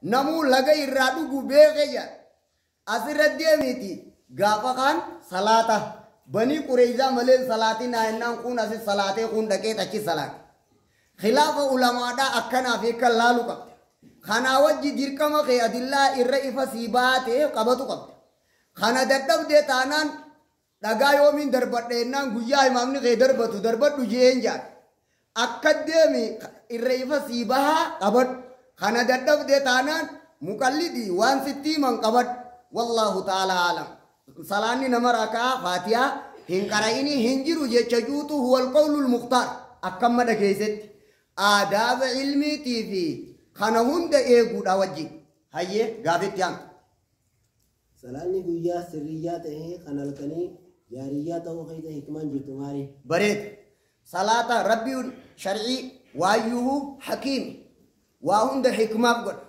Namuu laga irraa dhugu beeke jedha. Asirra deemiti gaafa kaan salaata banii Qureeyzaa malee salaatiin jennaan kun asis salaatee kun dhaqee achi salaate. Khilaafa ulamaadhaa akkanaaf kan laalu qabda. Kanaa wajji dirqama kee adillaa irra ifa sii baatee qabatu qabda. Kana dadhabdee taanaan dhagaa yoomiin darbadhe jennaan guyyaa imaamni kee darbatu darbadhu jeen jaadha. Akka deemi irra ifa sii bahaa qabadhu. Kana dadhabdee taanaan muqallidii waan sitti himan qabadhu. Wallaahu ta'ala alam. Salaanni nama rakaa faatiyaa hin qara'ini hin jiru jecha juutu huwal qawlul mukhtaar akkamma dhageessetti. Aadaaba ilmiitii fi kana hunda eeguudha wajjin. Hayyee gaafitti aantu. Salaanni guyyaa sirriyyaa ta'ee kan halkanii jaariyyaa ta'uu keessa hikmaan jirtu maali? Bareeda. Salaata rabbiin shar'ii waayyuhu hakiim. Waa hunda hikmaaf godha.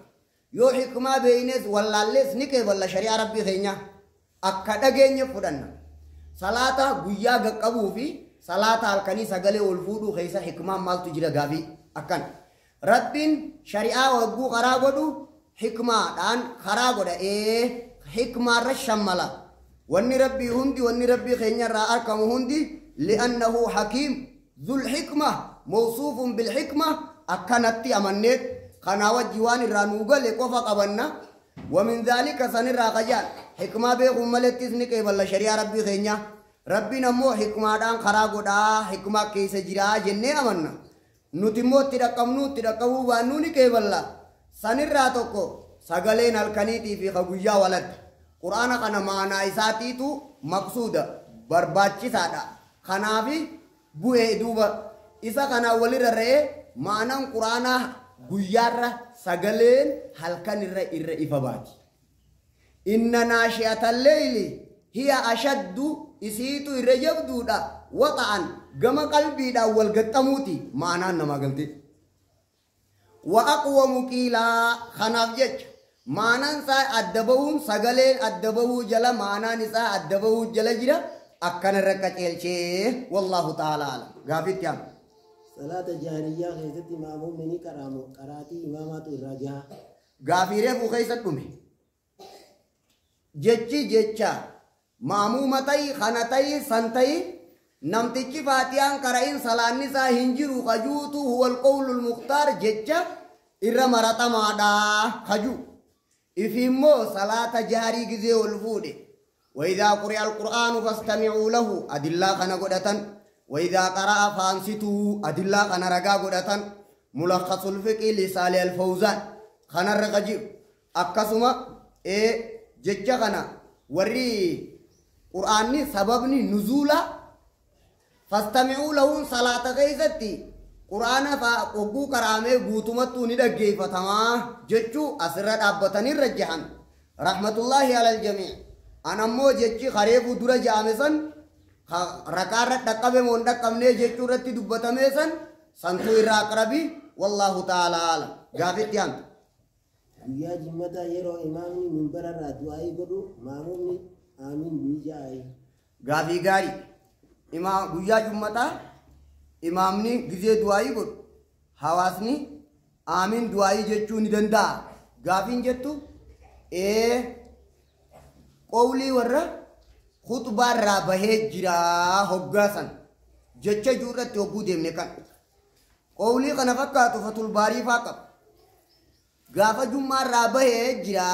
Yoo hikmaa beeynes wallaallees ni qeeballa shari'aa rabbii keenyaa. Akka dhageenye fudhanna. Salaata guyyaa gaqqabuu fi salaata halkanii sagalee ol fuudhuu keessa hikmaan maaltu jira gaafii akkana. Rabbiin shari'aa wagguu karaa godhu hikmaadhaan karaa godha. Hikmaarra shammala. Wanni rabbii hundi wanni rabbii keenyarraa argamu hundi li'annahu hakiim dhul hikma mawsuufun bil hikma akkanatti amanneet kanaa wajji waan irraa nuu gale qofa qabanna. ومن ذلك سنرى قجال حكمة بيقوم ملتس نكي بلا شريعة ربي خينيا ربي نمو حكمة دان خرا قدا حكمة كيس جرا جنة أمنا نتمو ترقمنو ترقمو وانو نكي بلا سنرى توكو سغلين الكنيتي في خبويا ولد قرآن كان معنى إساتي تو مقصودة برباتشي سادا خنافي بوه دوبا إسا كان ولي رأي معنى قرآن guyyaarra sagaleen halkan irra irra ifa baati. Inna naashi'atal layli hiya ashaddu isiitu irra jabduudha waxa'an gama qalbiidhaan wal gaxxamuuti maanaan namaa galte. Wa aqwamu qiilaa kanaaf jecha maanaan isaa adda bahuun sagaleen adda bahuu jala maanaan isaa adda bahuu jala jira akkana irra qaceelchee wallaahu ta'ala alam. Gaafitti aanu. Salaata jaariyyaa keessatti maamuumni ni qaraamu qaraatii imaamaatu irraa jaha. Gaafii reefuu keessa dhume. Jechi jecha maamuuma ta'i kana ta'i san ta'i namtichi faatiyaan qara'in salaanni isaa hin jiru kajuutu huwal qawlul mukhtaar jecha irra maratamaadha kaju. Ifi immoo salaata jaarii gizee ol fuudhe. وإذا قرئ القرآن فاستمعوا له أدلة kana godhatan. وإذا قرأ فانصتوا أدلة أنا رجا قدرة ملخص الفقه لصالح الفوزان خنا الرجيم أكسما إيه جتة خنا وري قرآني سببني نزولا فاستمعوا له صلاة غيزتي قرآن فأقو كرامة قوتمتو ندقي فتما جتشو أسرت أبتني رجحا رحمة الله على الجميع أنا مو جتشي خريف درجة أمسن rakaarra dhaqqabe moo hin dhaqqabnee jechuu irratti dubbatamee san santuu irraa aqrabi wallaahu ta'ala alam. Gaafitti aantu. Guyyaa jimmataa yeroo imaamni minbararraa du'aa'ii godhu maamuumni aamiin ni ja'aayi. Gaafii gaarii. Guyyaa jummataa imaamni gizee du'aa'ii godhu hawaasni aamiin du'aa'ii jechuu ni danda'a. Gaafiin jettu qowlii warra khutbaarraa bahee jira hoggaasan jecha juurratti hogguu deemne kan qowlii kana fakkaatu fatul baarii faa qaba. Gaafa jummaarraa bahee jira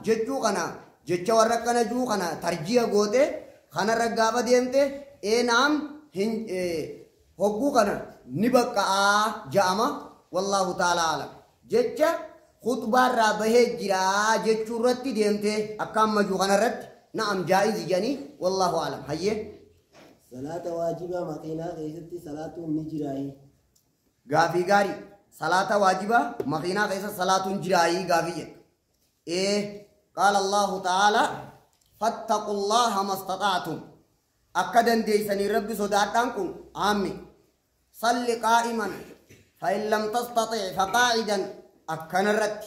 jechuu kana jecha warra kana juu kana tarjiya goote kanarra gaafa deemte naam hin hogguu kana ni baqqa'aa ja'ama wallaahu ta'ala alam. Jecha khutbaarraa bahee jira jechuu irratti deemte akka amma juu kanarratti نعم جائز جاني والله أعلم. هيا صلاة واجبة مقينا كيستي صلاة نجراي. غافي غاري صلاة واجبة مقينا كيست صلاة نجراي غافي. إيه قال الله تعالى فاتقوا الله ما استطعتم أكدن ديسني ربي صداتكم عامي صل قائما فإن لم تستطع فقاعدا أكن الرت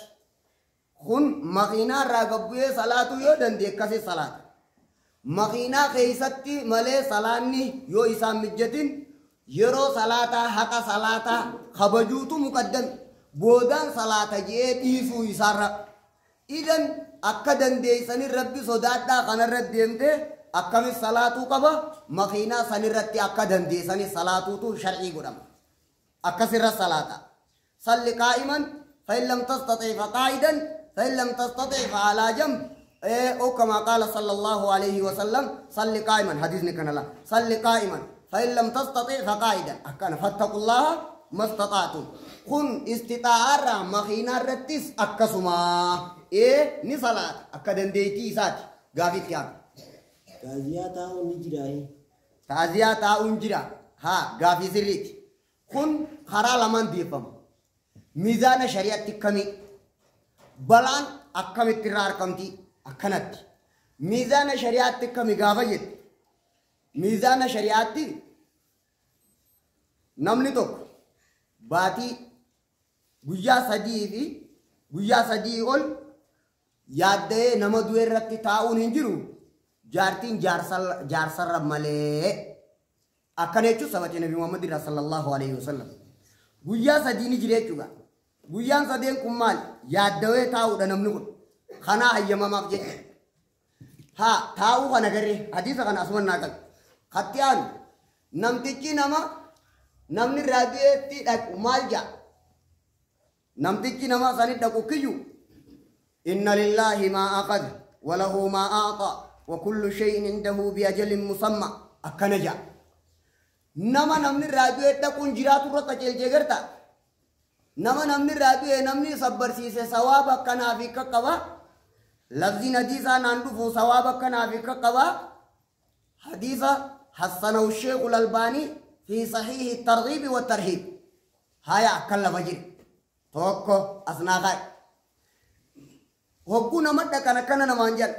خن مقينا راقبوه صلاة يودن دي كسي صلاة مقينا خيستي ملي صلاني يو إسام مجتين يرو صلاة حق صلاة خبجوتو مقدم Boodaan salaata jee dhiisuu isaarra. Idan akka dandeessanii rabbi sodaadhaa kanarra deemtee akkamis salaatuu qaba makiinaa sanirratti akka dandeessanii salaatuutu shar'ii godhama. Akkasirra salaata. Salli qaa'iman fa'in lam tastaxii faqaa'idan fa'in lam tastaxii fa'alaa jamb. أو كما قال صلى الله عليه وسلم صل قائما حديث كان لا صل قائما فإن لم تستطع فقاعدا أكان فاتقوا الله ما استطعتم كن استطاعة مخينا رتس أكسما إيه نصلاة أكدن ديتي سات غافيت يا Taaziyaa taa'uun ni jiraayi. Taaziyaa taa'uun jira haa gaafii sirriiti kun karaa lamaan deeffama miizaana shari'atti kamii balaan akkamitti irraa argamti akkanatti miizaana shari'aatti kami gaafa jette miizaana shari'aatti namni tokko baatii guyyaa 3 fi guyyaa 3 ol yaaddee nama du'e irratti taa'uun hin jiru jaartiin jaarsarra malee akkana jechuun sabati Nabi Muhammad irraa sallallahu alaihi wasallam guyyaa 3 ni jira jechuudha. Guyyaan 3 kun maal yaaddawee taa'uudha namni kun kanaa hayyamamaaf jecha haa taa'uu kana garee hadiisa kana asuman naa qabe hatti aanu namtichi nama namni raadiyeetti dhaqu maal ja'a namtichi nama sani dhaqu kiyyu inna lillaahi maa aqada walahu maa a'xa wa kullu shay'in indahu bi ajalin musamma akkana ja'a nama namni raadiyee dhaquun jiraatu irra qajeelchee garta nama namni raadiyee namni sabbarsiise sawaaba akkanaa fi qaqqaba لفظ حديثا نندفو ثواب كنا في كقبا حديث حسنه الشيخ الألباني في صحيح الترغيب والترهيب هيا أكل فجر توكو أسناغاي وكونا مدى كان كان نمانجل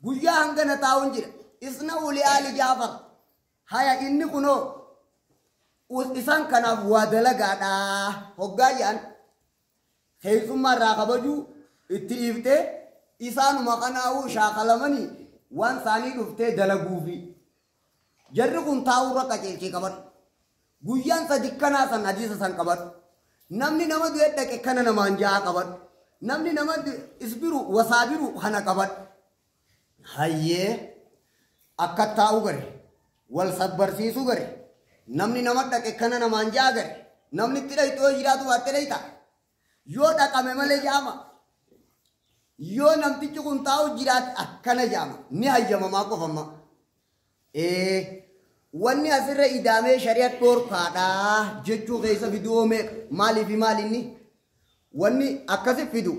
قجا هنغنا تاونجر إسنعوا لآل جعفر هيا إني كنو إسان كان وادلقا هقايا خيثما راقبجو اتئفته isaanuma kanaa'uu shaakalamanii waan isaanii dhuftee dalaguufi jarri kun taa'uurra qajeelchee qabadhu guyyaan sadi kanaa san hadiisa san qabadhu namni nama du'e dhaqe kana namaan ja'a qabadhu namni nama isbiru wasaabiru kana qabadhu hayyee akka taa'uu gare wal sabbarsiisuu gare namni nama dhaqe kana namaan ja'a gare namni itti dhayxu yoo jiraatu baatte dhayxa yoo dhaqame malee jaama yoo namtichi kun taa'u jiraate akkana jaama ni hayyamamaa qofamma. Wanni asirra idaamee shari'a dhoorkaadhaa jechuu keessa fiduu meeqa maalii fi maal inni wanni akkasi fidu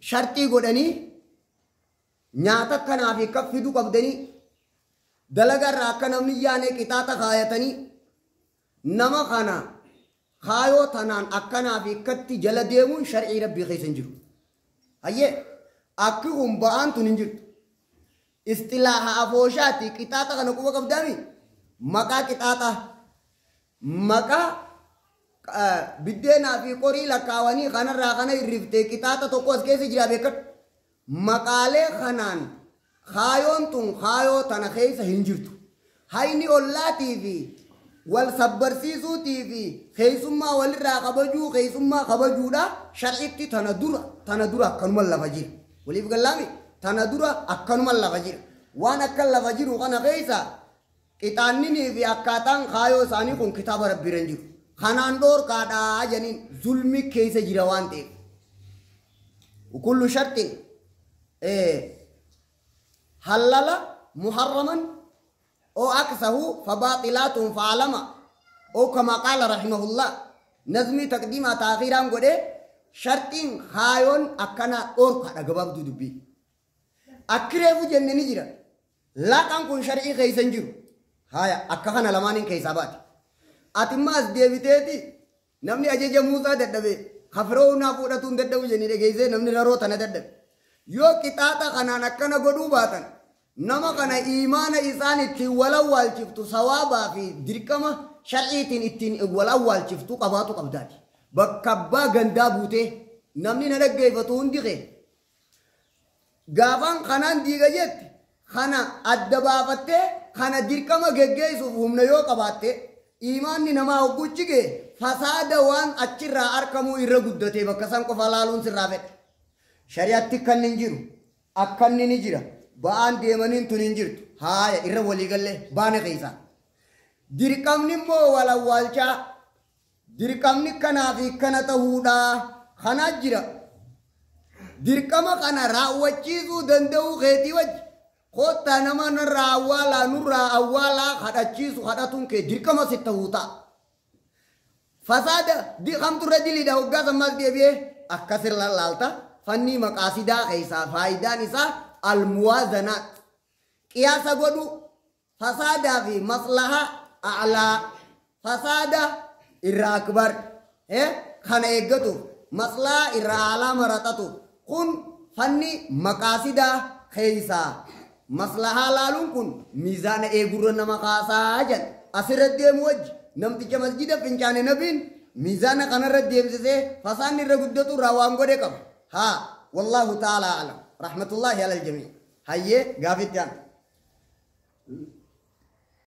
shartii godhanii nyaata akkanaa fi akka fiduu qabdanii dalagarraa akka namni yaane qixaaxa kaayatanii nama kana kaayoo tanaan akkanaa fi akkatti jala deemuun shar'ii rabbii keessa hin jiru. Hayyee akki kun ba'aan tun hin jirtu. Istilaaha afooshaati qixaaxa kana quba qabdaami maqaa qixaaxa maqaa biddeenaa fi qorii lakkaawanii kanarraa kana hirriftee qixaaxa tokko as keessa jira beekadhu. Maqaalee kanaan kaayoon tun kaayoo tana keessa hin jirtu. Hayni ollaatii fi wal sabbarsiisuutii fi keessummaa walirraa kabajuu keessummaa kabajuudha shar'itti tana dura akkanuma lafa jira. Waliif gallaami tana dura akkanuma lafa jira. Waan akka lafa jiru kana keessa qixaanninii fi akkaataan kaayoo isaanii kun kitaaba rabbiirra hin jiru. Kanaan dhoorkaadhaa janiin zulmi keessa jira waan ta'eef. Kullu sharxin halala muharraman أو عكسه فباطلات فعلما أو كما قال رحمه الله نظمي تقديم تأخيرا قده شرطين خايون أكنا أوركا رقباب دبي أكرهو جنة نجرا لا كان كون شرعي خيسن جرو هايا أكخنا لمانين كيسابات أتماس ديبتيتي نمني أجيجا موسى ددبي خفرونا فورتون ددبو جنة كيسي نمني نروتنا ددبي يو كتاتا خنان أكنا قدو باتن nama kana imaana isaan ittiin wal awwaalchiftu sawaabaa fi dirqama shar'iitiin ittiin wal awwaalchiftu qabaatu qabdaati. Bakka abbaa gandaa buutee namni na dhaggeeffatu hundi kee gaafaan kanaan diiga jette kana adda baafattee kana dirqama geggeessuuf humna yoo qabaatte Iimaanni namaa hogguchi gee fasaada waan achirraa arkamuu irra guddatee bakka san qofa laaluun sirraa fedha. Shari'atti akkanni hin jiru. Akkanni ni jira. Ba'aan deemaniin tun hin jirtu. Haaya irra waliigallee baane keessaa. Dirqamni immoo wal awwaalchaa. Dirqamni kanaa fi kana ta'uudha. Kanaa jira. Dirqama kana raawwachiisuu danda'uu keetii wajji. Kottaa nama narraa awwaalaa nurraa awwaalaa kadhachiisu kadhatuun kee dirqama si ta'uu ta'a. Fasaada kamturra diliidha hoggaa sammaas deebi'ee akkasirra laalta. Fanni maqaasidaa keessaa faayidaan isaa almuwaazanaat. Qiyaasa godhu fasaadaa fi maslaha a'laa. Fasaada irra akbar. Kana eeggatuuf maslaha irra a'laa maraxatuuf kun fanni maqaasidaa keessaa. Maslahaa laaluun kun miizaana eegurra nama kaasaa jedha. Asirra deemu wajji namticha masjida fincaane nabiin miizaana kanarra deemsisee fasaanni irra guddatu irraa waan godhe qaba. Haa wallaahu ta'ala alam. Rahmatullahi alal jamii. Hayyee gaafitti aan.